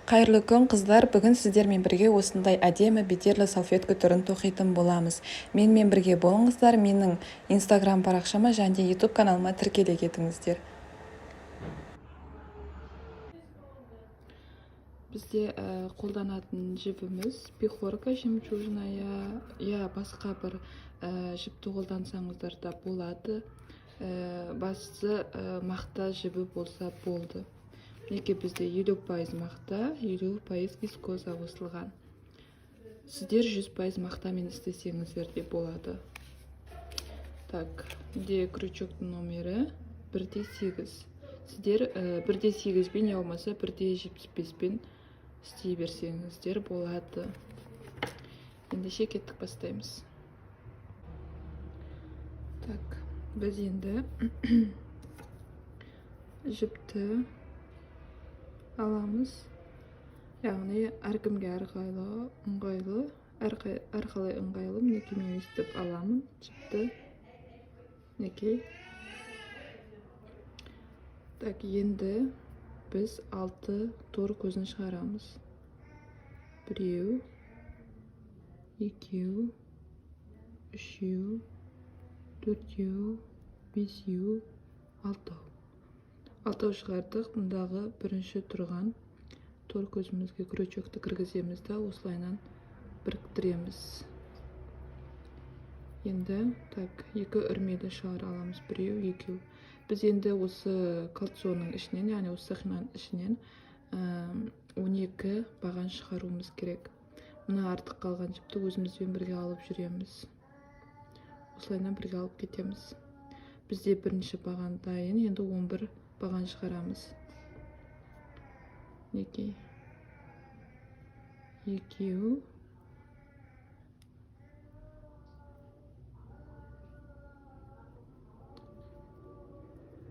Қайырлы күн, қыздар! Бүгін сіздермен бірге осындай әдемі бедерлі салфетка түрін тоқитын боламыз. Менімен бірге болыңыздар. Менің Инстаграм парақшама және де Ютуб каналыма тіркеле кетіңіздер. Бізде қолданатын жібіміз Пехорка жемчужная, я басқа бір жіпті қолдансаңыздар да болады. Бастысы, мақта жібі болса болды. Мінекей, бізде 50% мақта, 50% вискоза қосылған. Сіздер 100% мақтамен істесеңіздер де болады. Так, менде крючоктың номері 1,8. Сіздер 1,8-бен, я болмаса 1,75-пен істей берсеңіздер болады. Ендеше, кеттік, бастаймыз. Так, біз енді жіпті аламыз, яғни әркімге әрқайлы ыңғайлы, әрқалай ыңғайлы. Мінекей, мен өйстіп аламын жіпті, мінекей. Так, енді біз алты тор көзін шығарамыз: біреу, екеу, үшеу, төртеу, бесеу, алтау. Алтау шығардық. Мындағы бірінші тұрған тор көзімізге крючокты кіргіземіз да, осылайынан біріктіреміз. Енді, так, екі үрмелі шар аламыз: біреу, екеу. Біз енді осы кольцоның ішінен, яғни осы сақинаның ішінен 12 баған шығаруымыз керек. Мына артық қалған жіпті өзімізбен бірге алып жүреміз, осылайынан бірге алып кетеміз. Бізде бірінші баған дайын. Енді 11 баған шығарамыз. Мінекей, екеу,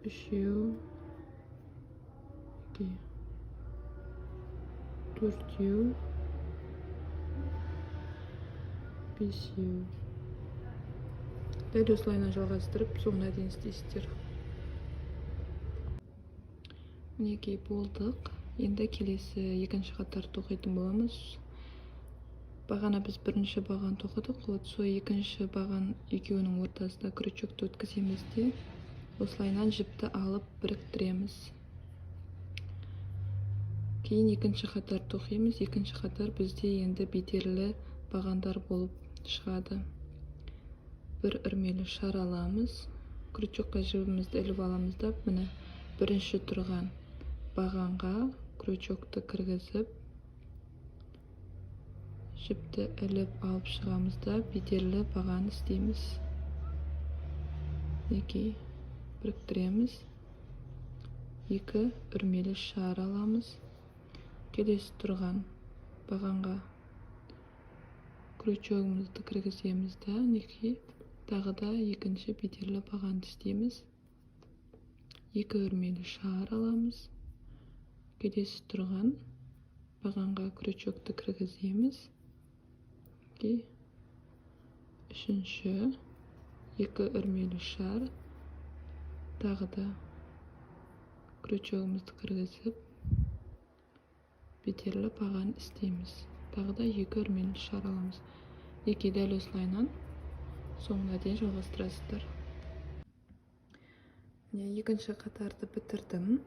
үшеу, мінекей, төртеу, бесеу. Дәл осылайынан жалғастырып, соңына дейін істейсіздер. Мінекей, болдық. Енді келесі екінші қатар тоқитын боламыз. Бағана біз бірінші баған тоқыдық, вот сол екінші баған екеуінің ортасына крючокты өткіземіз де, осылайынан жіпті алып біріктіреміз. Кейін екінші қатар тоқимыз. Екінші қатар бізде енді бедерлі бағандар болып шығады. Бір үрмелі шар аламыз, крючокқа жібімізді іліп аламыз да, міне, бірінші тұрған бағанға крючокты кіргізіп, жіпті іліп алып шығамыз да, бедерлі баған істейміз. Мінекей, біріктіреміз. Екі үрмелі шар аламыз, келесі тұрған бағанға крючогымызды кіргіземіз да, мінекей, тағы да екінші бедерлі бағанды істейміз. Екі үрмелі шар аламыз, келесі тұрған бағанға крючокты кіргіземіз. Мінекей, үшінші екі үрмелі шар, тағы да крючогымызды кіргізіп, бедерлі баған істейміз. Тағы да екі үрмелі шар аламыз. Мінекей, дәл осылайынан соңына дейін жалғастырасыздар. Міне, екінші қатарды бітірдім.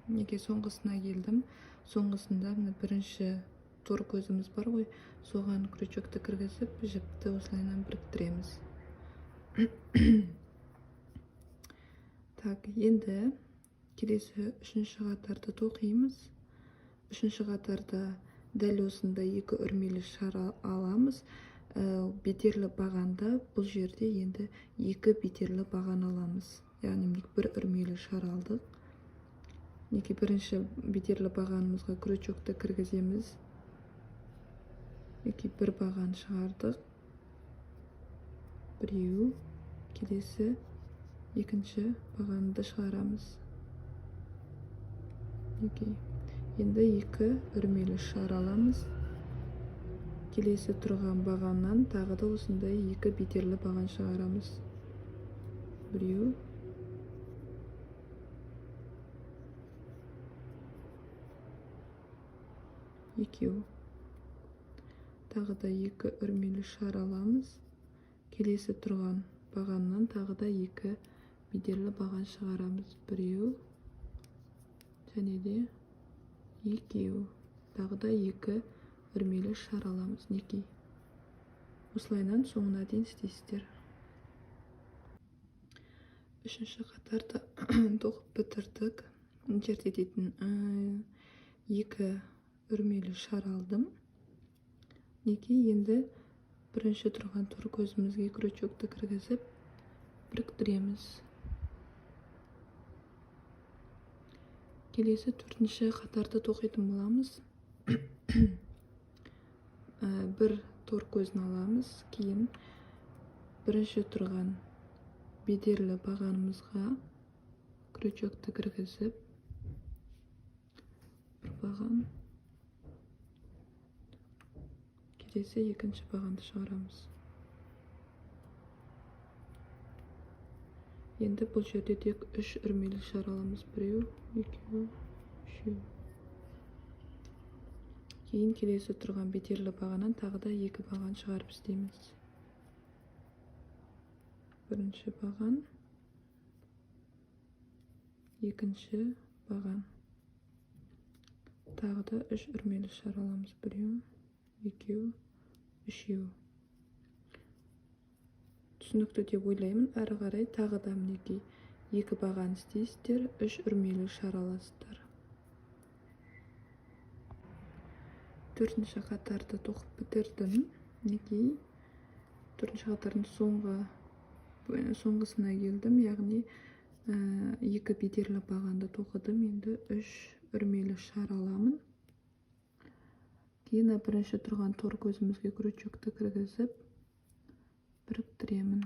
Мінекей, соңғысына келдім. Соңғысында міне, бірінші тор көзіміз бар ғой, соған крючокты кіргізіп, жіпті осылайынан біріктіреміз. Так, енді келесі үшінші қатарды тоқимыз. Үшінші қатарда дәл осындай екі үрмелі шар аламыз. Бедерлі бағанда бұл жерде енді екі бедерлі баған аламыз, яғни міне, бір үрмелі шар алдық. Мінекей, бірінші бедерлі бағанымызға крючокты кіргіземіз. Мінекей, бір баған шығардық, біреу. Келесі екінші бағанды шығарамыз. Мінекей, енді екі үрмелі шар аламыз, келесі тұрған бағаннан тағы да осындай екі бедерлі баған шығарамыз: біреу, Екеу. Тағы да 2 үрмелі шар аламыз. Келесі тұрған бағаннан тағы да 2 бедерлі баған шығарамыз. Біреу және де екеу. Тағы да 2 үрмелі шар аламыз. Мінекей. Осылайынан соңына дейін істейсіздер. Үшінші қатарды тоқып бітірдік. Мына жерде дейтін 2 үрмелі шар алдым. Мінекей, енді бірінші тұрған тор көзімізге крючокты кіргізіп біріктіреміз. Келесі төртінші қатарды тоқитын боламыз. Бір тор көзін аламыз, кейін бірінші тұрған бедерлі бағанымызға крючокты кіргізіп бір баған, келесі екінші бағанды шығарамыз. Енді бұл жерде тек 3 үрмелі шар аламыз. Біреу, екеу, үшеу. Кейін келесі тұрған бедерлі бағаннан тағы да 2 баған шығарып істейміз. Бірінші баған, екінші баған. Тағы да 3 үрмелі шар аламыз. Біреу, екеу, үшеу. Түсінікті деп ойлаймын. Әрі қарай тағы да мінекей 2 баған істейсіздер, 3 үрмелі шар аласыздар. Төртінші қатарды тоқып бітірдім. Мінекей төртінші қатардың соңғысына келдім, яғни 2 бедерлі бағанды тоқыдым. Енді 3 үрмелі шар аламын. Кейін бірінші тұрған тор көзімізге крючокты кіргізіп біріктіремін.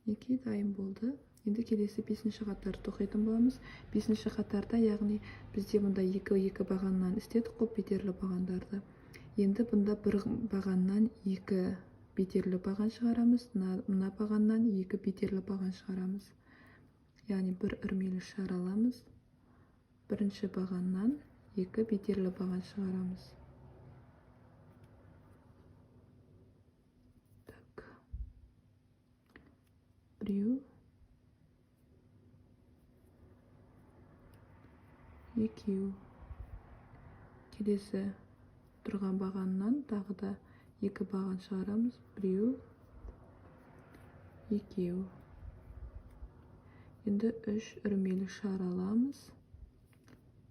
Мінекей, дайын болды. Енді келесі бесінші қатарды тоқитын боламыз. Бесінші қатарда, яғни бізде бұнда екі бағаннан істедік қой бедерлі бағандарды. Енді бұнда бір бағаннан 2 бедерлі баған шығарамыз, мына бағаннан 2 бедерлі баған шығарамыз. Яғни бір үрмелі шар аламыз, бірінші бағаннан 2 бедерлі баған шығарамыз. Так. Біреу, екеу. Келесі тұрған бағаннан тағы да 2 баған шығарамыз. Біреу, екеу. Енді 3 үрмелі шар аламыз.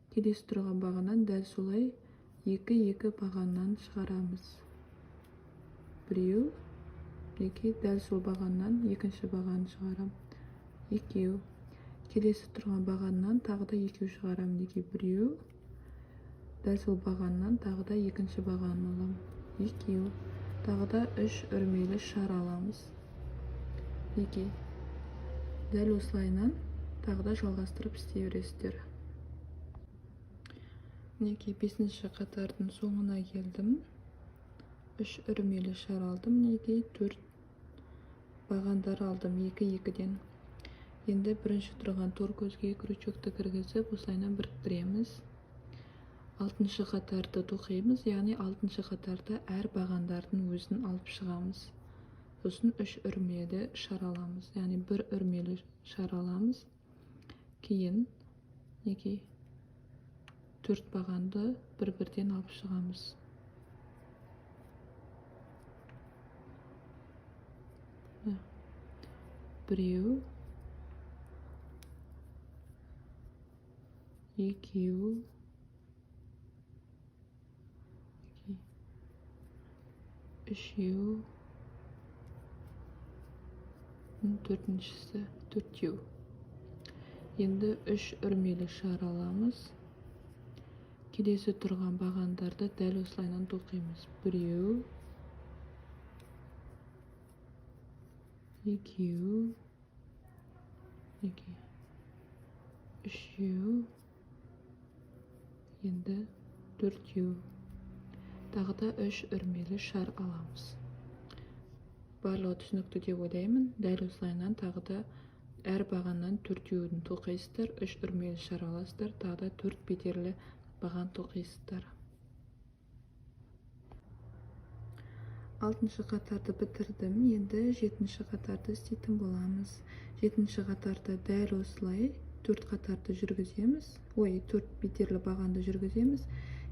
Келесі тұрған бағаннан дәл солай 2-2 бағаннан шығарамыз. Біреу, екі, дәл сол бағаннан екінші бағанын шығарам. Екеу. Келесі тұрған бағаннан тағы да екеу шығарам. Мінекей, біреу, дәл сол бағаннан тағы да екінші бағанын алам. Екеу. Тағы да 3 үрмелі шар аламыз. Мінекей. Дәл осылайынан тағы да жалғастырып істей бересіздер. Мінекей, бесінші қатардың соңына келдім. 3 үрмелі шар алдым. Мінекей, 4 бағандар алдым, 2-2-ден. Енді бірінші тұрған тор көзге крючокты кіргізіп, осылайынан біріктіреміз. Алтыншы қатарды тоқимыз, яғни алтыншы қатарда әр бағандардың өзін алып шығамыз. Сосын 3 үрмелі шар аламыз, яғни бір үрмелі шар аламыз. Кейін мінекей 4 бағанды бір-бірден алып шығамыз. Біреу, екеу, үшеу, төртіншісі төртеу. Енді 3 үрмелі шар аламыз. Келесі тұрған бағандарды дәл осылайынан тоқимыз. Біреу, екеу, екі, үшеу, енді төртеу. Тағы да 3 үрмелі шар аламыз. Барлығы түсінікті деп ойлаймын. Дәл осылайынан тағы да әр бағаннан төртеуін тоқисыздар, 3 үрмелі шар аласыздар, тағы да 4 бедерлі баған тоқисыздар. 6-шы қатарды бітірдім. Енді 7-ші қатарды істейтін боламыз. 7-ші қатарда дәл осылай 4 қатарды жүргіземіз. Ой, 4 бедерлі бағанды жүргіземіз.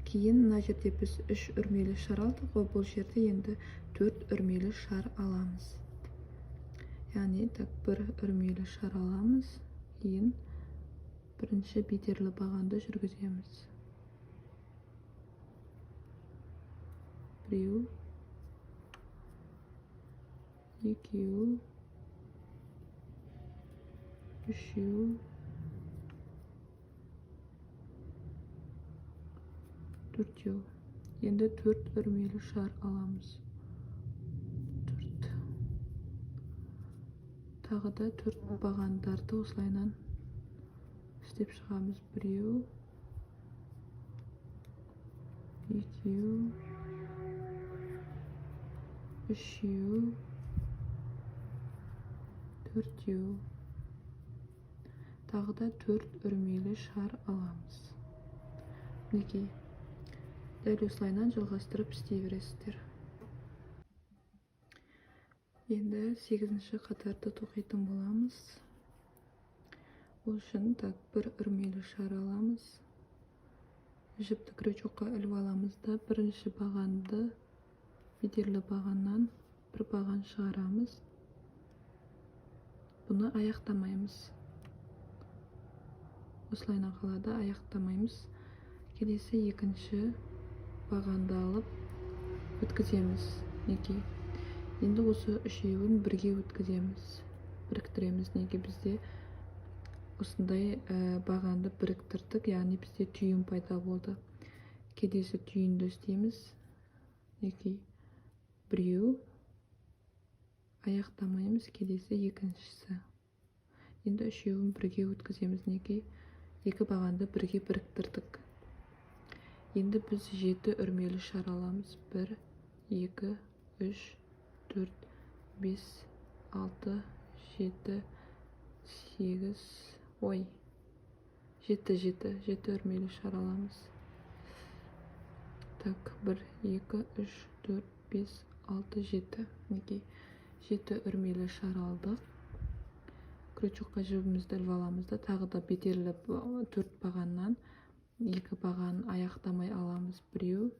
Кейін мына жерде біз 3 үрмелі шар алдық қой, бұл жерде енді 4 үрмелі шар аламыз. Яғни так 1 үрмелі шар аламыз, кейін бірінші бедерлі бағанды жүргіземіз. 1, 2, 3, 4. Енді 4 үрмелі шар аламыз. 4. Тағы да 4 бағандарды осылайынан істеп шығамыз. 1, 2, 3, 4. Тағы да 4 үрмелі шар аламыз. Мінекей, дәл осылайынан жалғастырып істей бересіздер. Енді 8-ші қатарды тоқитын боламыз. Ол үшін так 1 үрмелі шар аламыз. Жіпті крючокқа іліп аламыз да, бірінші бағанды бедерлі бағаннан бір баған шығарамыз. Бұны аяқтамаймыз. Осылайынан қалады, аяқтамаймыз. Келесі екінші бағанды алып өткіземіз. Мінекей. Енді осы үшеуін бірге өткіземіз, біріктіреміз. Неге бізде осындай бағанды біріктірдік, яғни бізде түйін пайда болды. Келесі түйінді істейміз. Мінекей, біреу, аяқтамаймыз, келесі екіншісі. Енді үшеуін бірге өткіземіз. Мінекей, екі бағанды бірге біріктірдік. Енді біз 7 үрмелі шар аламыз. 1, 2, 3, 4, 5, 6, 7, 8, ой, 7, 7, 7 үрмелі шар аламыз. Так, 1, 2, 3, 4, 5, 6, 7. Мінекей, 7 үрмелі шар алдық. Крючокқа жібімізді іліп аламыз да, тағы да бедерлі 4 бағаннан 2 баған аяқтамай аламыз. 1,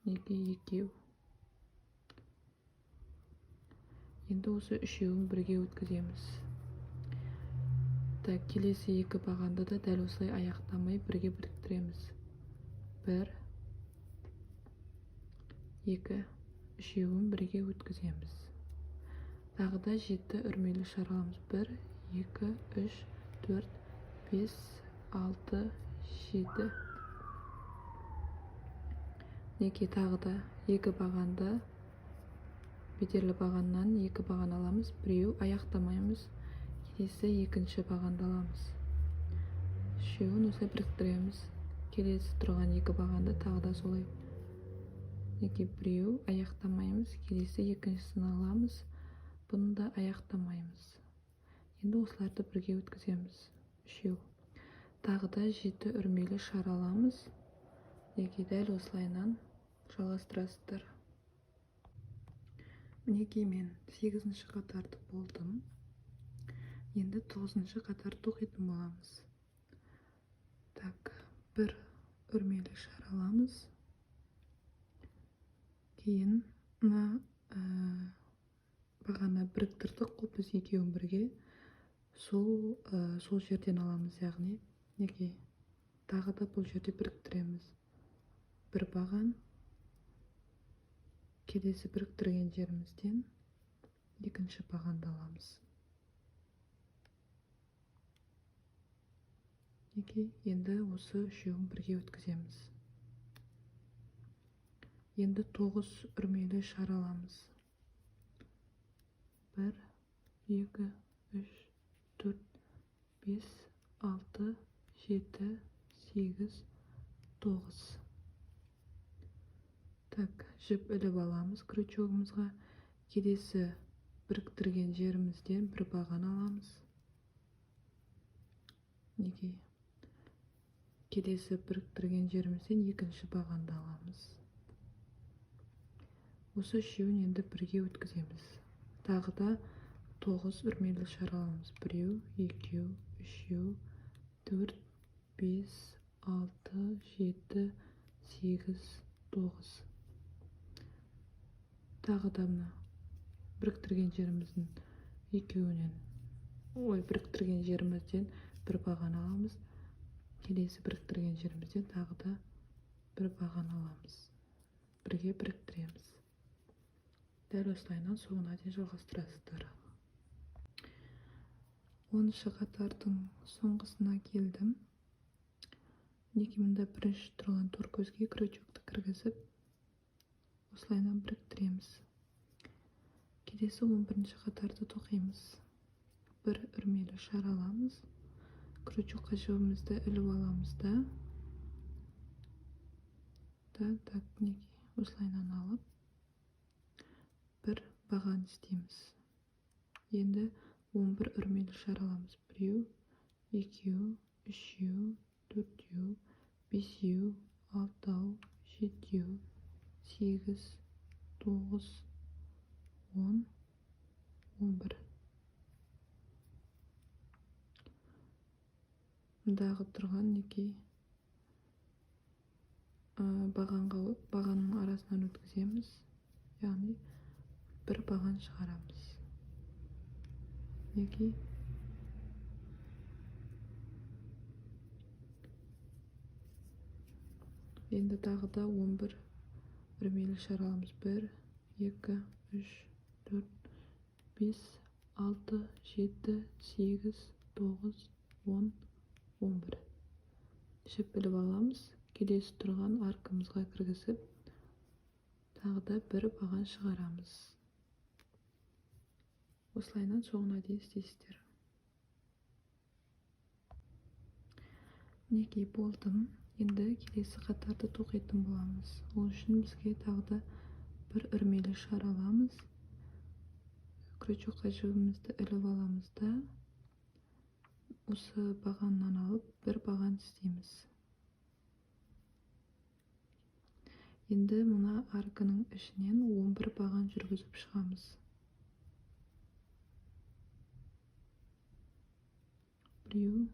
2, 2. Енді осы үшеуін бірге өткіземіз. Так, келесі 2 бағанды да дәл осылай аяқтамай бірге біріктіреміз. 1, 2, үшеуін бірге өткіземіз. Тағы да 7 үрмелі шар аламыз. 1, 2, 3, 4, 5, 6, 7. Мінекей, тағы да 2 бағанды бедерлі бағаннан 2 баған аламыз. Біреу аяқтамаймыз, келесі екінші бағанды аламыз. Үшеуін осылай біріктіреміз. Келесі тұрған 2 бағанды тағы да солай. Мінекей, біреу аяқтамаймыз, келесі екіншісін аламыз. Бұны да аяқтамаймыз. Енді осыларды бірге өткіземіз. Үшеу. Тағы да 7 үрмелі шар аламыз. Мінекей, дәл осылайынан жалғастырасыздар. Мінекей, мен 8-ші қатарды болдым. Енді 9-шы қатар тоқитын боламыз. Так, 1 үрмелі шар аламыз. Кейін мына бағана біріктірдік қой біз екеуін бірге, сол жерден аламыз, яғни мінекей, тағы да бұл жерде біріктіреміз. Бір баған, келесі біріктірген жерімізден екінші бағанды аламыз. Мінекей, енді осы үшеуін бірге өткіземіз. Енді 9 үрмелі шар аламыз. 1, 2, 3, 4, 5, 6, 7, 8, 9. Так, жіп іліп аламыз крючогымызға. Келесі біріктірген жерімізден бір баған аламыз. Мінекей, Келесі біріктірген жерімізден екінші бағанды аламыз. Осы үшеуін енді бірге өткіземіз. Тағы да 9 үрмелі шар аламыз. 1, 2, 3, 4, 5, 6, 7, 8, 9. Тағы да мына біріктірген жеріміздің екеуінен, ой, біріктірген жерімізден бір баған аламыз. Келесі біріктірген жерімізден тағы да бір баған аламыз. Бірге біріктіреміз. Дәл осылайынан соңына дейін жалғастырасыздар. 10-шы қатардың соңғысына келдім. Мінекей мында бірінші тұрған тор көзге крючокты кіргізіп, осылайынан біріктіреміз. Келесі 11-ші қатарды тоқимыз. Бір үрмелі шар аламыз. Крючокқа жібімізді іліп аламыз да. Так, мінекей осылайынан алып, бір баған істейміз. Енді 11 үрмелі шар аламыз. 1, 2, 3, 4, 5, 6, 7, 8, 9, 10, 11. Мындағы тұрған мінекей бағанның арасынан өткіземіз, яғни бір баған шығарамыз. Мінекей енді тағы да 11 үрмелі шар аламыз. 1, 2, 3, 4, 5, 6, 7, 8, 9, 10, 11. Жіп іліп аламыз. Келесі тұрған аркамызға кіргізіп, тағы да бір баған шығарамыз. Осылайынан соңына дейін істейсіздер. Мінекей болдым. Енді келесі қатарды тоқитын боламыз. Ол үшін бізге тағы да бір үрмелі шар аламыз. Крючокқа жібімізді іліп аламыз да, осы бағаннан алып бір баған істейміз. Енді мына арканың ішінен 11 баған жүргізіп шығамыз. 1,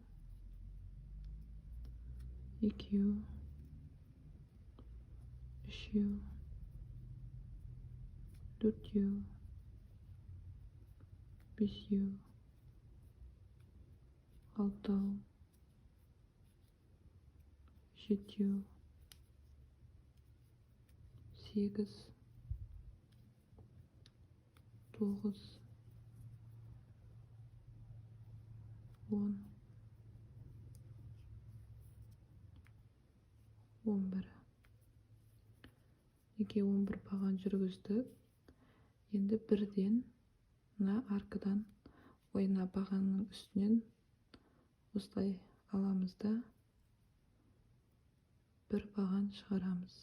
2, 3, 4, 5, 6, 7, 8, 9, 10, 11. Неге 11 баған жүргіздік? Енді бірден мына аркадан, ой, мына бағанның үстінен осылай аламыз да бір баған шығарамыз.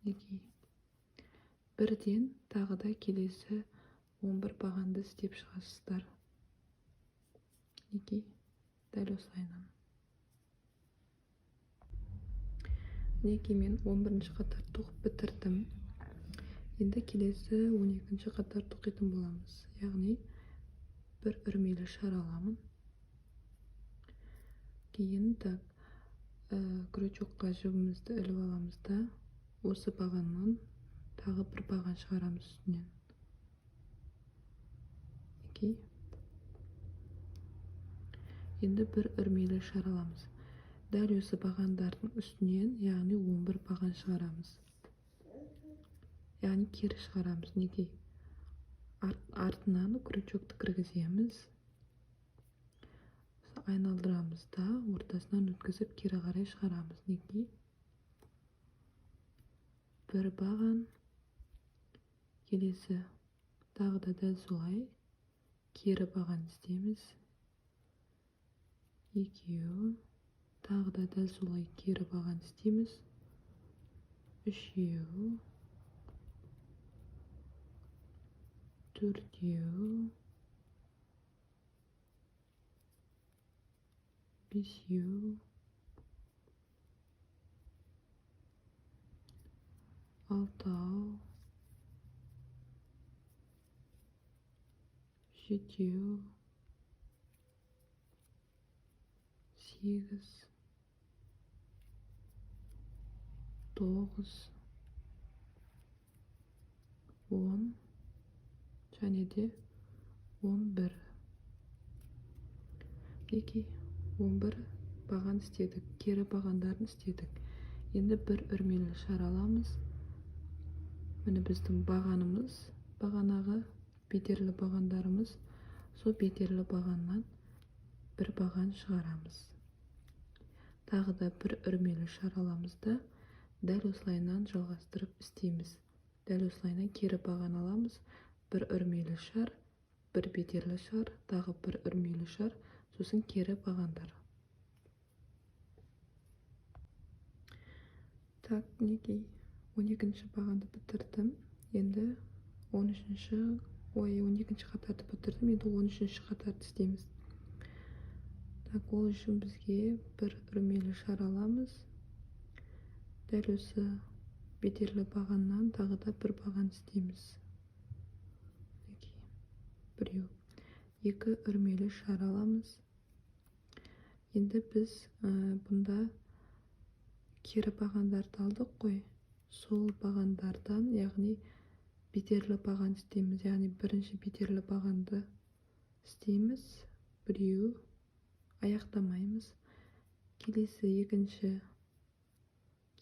Мінекей бірден тағы да келесі 11 бағанды істеп шығасыздар. Мінекей дәл осылайынан. Мінекей мен 11-ші қатар тоқып бітірдім. Енді келесі 12-ші қатар тоқитын боламыз. Яғни бір үрмелі шар аламын. Кейін так крючокқа жібімізді іліп аламыз да, осы бағаннан тағы бір баған шығарамыз үстінен. Мінекей. Енді бір үрмелі шар аламыз. Дәл осы бағандардың үстінен, яғни 11 баған шығарамыз. Яғни кері шығарамыз. Мінекей. Артынан крючокты кіргіземіз. Айналдырамыз да, ортасынан өткізіп кері қарай шығарамыз. Мінекей. Бір баған, келесі тағы да дәл солай кері баған істейміз. Екеу, тағы да дәл солай кері баған істейміз. Үшеу, төртеу, Бесеу, алтау, жетеу, 8, 9, 10 және де 11. Мінекей, 11 баған істедік, кері бағандарын істедік. Енді бір үрмелі шар аламыз. Міне біздің бағанымыз, бағанағы бедерлі бағандарымыз, сол бедерлі бағаннан бір баған шығарамыз. Тағы да бір үрмелі шар аламыз да, дәл осылайынан жалғастырып істейміз. Дәл осылайынан кері баған аламыз, бір үрмелі шар, бір бедерлі шар, тағы бір үрмелі шар, сосын кері бағандар. Так, мінекей, 12-ші бағанды бітірдім. Енді 12-ші қатарды бітірдім. Енді 13-ші қатарды істейміз. Так, ол үшін бізге бір үрмелі шар аламыз. Дәл осы бедерлі бағаннан тағы да бір баған істейміз. Мінекей, біреу. Екі үрмелі шар аламыз. Енді біз бұнда кері бағандарды алдық қой. Сол бағандардан, яғни бедерлі баған істейміз. Яғни бірінші бедерлі бағанды істейміз. Біреу, аяқтамаймыз. Келесі екінші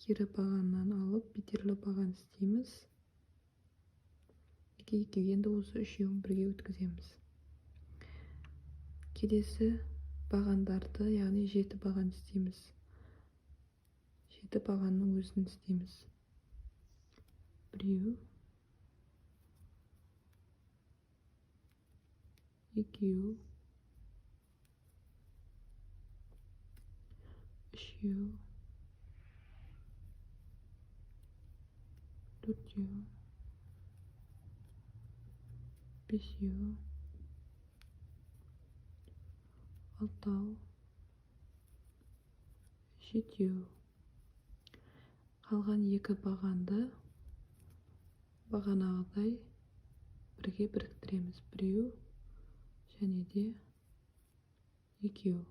кері бағаннан алып бедерлі баған істейміз. Екі, екі, енді осы үшеуін бірге өткіземіз. Келесі бағандарды, яғни 7 баған істейміз. 7 бағанның өзін істейміз. Біреу, екеу, үшеу, төртеу, бесеу, алтау, жетеу. Қалған екі бағанды бағанағыдай бірге біріктіреміз. Біреу және де екеу.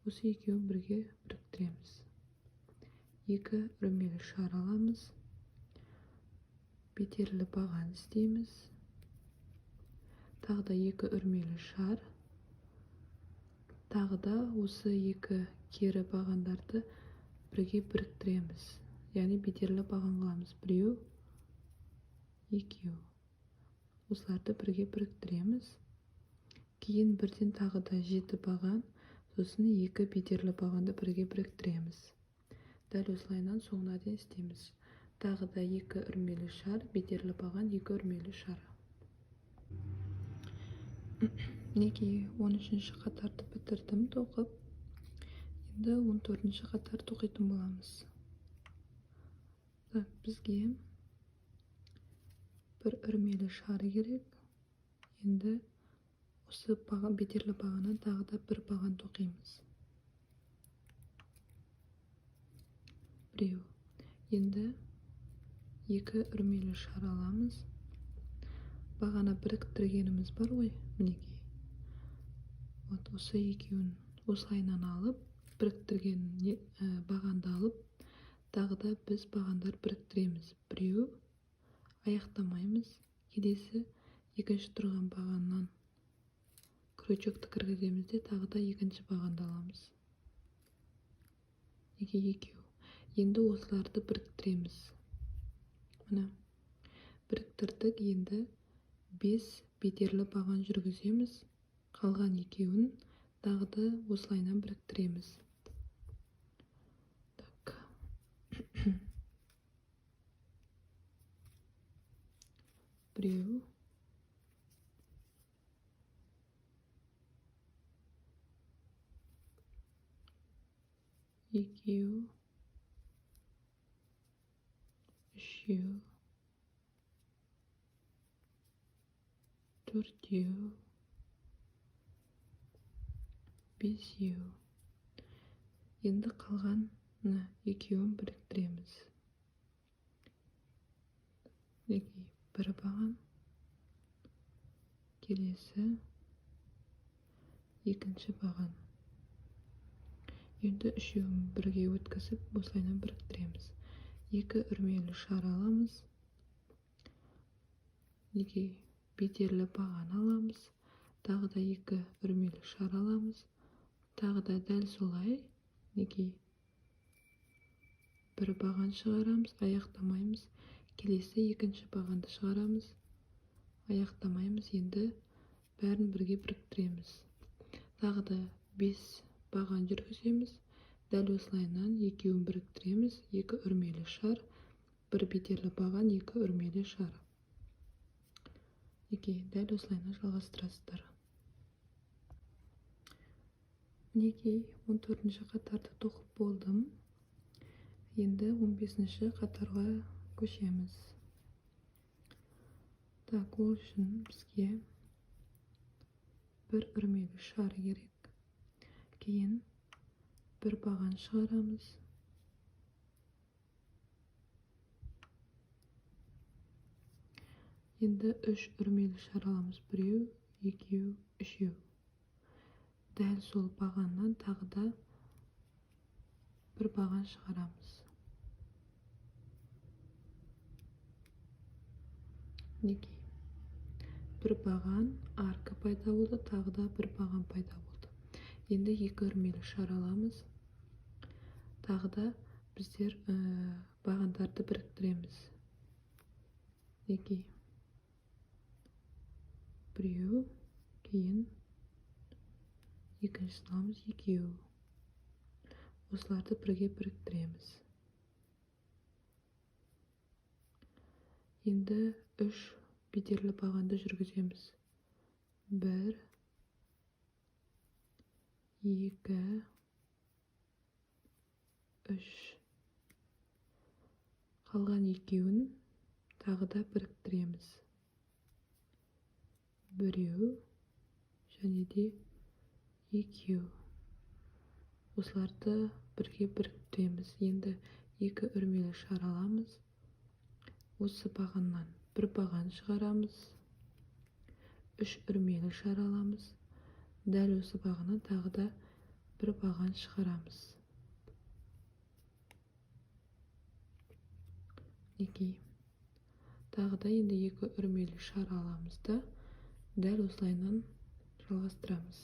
Осы екеуін бірге біріктіреміз. Екі үрмелі шар аламыз. Бедерлі баған істейміз. Тағы да екі үрмелі шар. Тағы да осы екі кері бағандарды бірге біріктіреміз. Яғни бедерлі баған қыламыз. Біреу, екеу. Осыларды бірге біріктіреміз. Кейін бірден тағы да 7 баған, сосын екі бедерлі бағанды бірге біріктіреміз. Дәл осылайынан соңына дейін істейміз. Тағы да екі үрмелі шар, бедерлі баған, екі үрмелі шар. Мінекей, 13-ші қатарды бітірдім тоқып. Енді 14-ші қатар тоқитын боламыз. Так, бізге бір үрмелі шар керек. Енді осы бедерлі бағаннан тағы да бір баған тоқимыз. Біреу. Енді екі үрмелі шар аламыз. Бағана біріктіргеніміз бар ғой, мінекей. Вот осы екеуін осылайынан алып, біріктірген бағанды алып, тағы да біз бағандар біріктіреміз. Біреу, аяқтамаймыз. Келесі екінші тұрған бағаннан крючокты кіргіземіз де, тағы да екінші бағанды аламыз. Неге екеу? Енді осыларды біріктіреміз. Міне, біріктірдік. Енді 5 бедерлі баған жүргіземіз. Қалған екеуін тағы да осылайынан біріктіреміз. Так. Біреу. Екеу. Үшеу. Төртеу. Бесеу. Енді қалған екеуін біріктіреміз. Мінекей, бір баған, келесі екінші баған. Енді үшеуін бірге өткізіп, осылайынан біріктіреміз. Екі үрмелі шар аламыз. Мінекей, бедерлі баған аламыз. Тағы да екі үрмелі шар аламыз. Тағы да дәл солай, мінекей, бір баған шығарамыз, аяқтамаймыз. Келесі екінші бағанды шығарамыз, аяқтамаймыз. Енді бәрін бірге біріктіреміз. Тағы да 5 баған жүргіземіз. Дәл осылайынан екеуін біріктіреміз. Екі үрмелі шар, бір бедерлі баған, екі үрмелі шар. Мінекей, дәл осылайынан жалғастырасыздар. Мінекей, 14-ші қатарды тоқып болдым. Енді 15-ші қатарға көшеміз. Так, ол үшін бізге бір үрмелі шар керек. Кейін бір баған шығарамыз. Енді үш үрмелі шар аламыз. Біреу, екеу, үшеу. Дәл сол бағаннан тағы да бір баған шығарамыз. Мінекей, бір баған арка пайда болды, тағы да бір баған пайда болды. Енді екі үрмелі шар аламыз. Тағы да біздер бағандарды біріктіреміз. Мінекей, біреу, кейін екіншісін аламыз, екеу. Осыларды бірге біріктіреміз. Енді үш бедерлі бағанды жүргіземіз. 1, 2, 3. Қалған екеуін тағы да біріктіреміз. Біреу және де екеу. Осыларды бірге біріктіреміз. Енді екі үрмелі шар аламыз. Осы бағаннан бір баған шығарамыз. Үш үрмелі шар аламыз. Дәл осы бағаннан тағы да бір баған шығарамыз. Мінекей, тағы да енді екі үрмелі шар аламыз да, дәл осылайынан жалғастырамыз.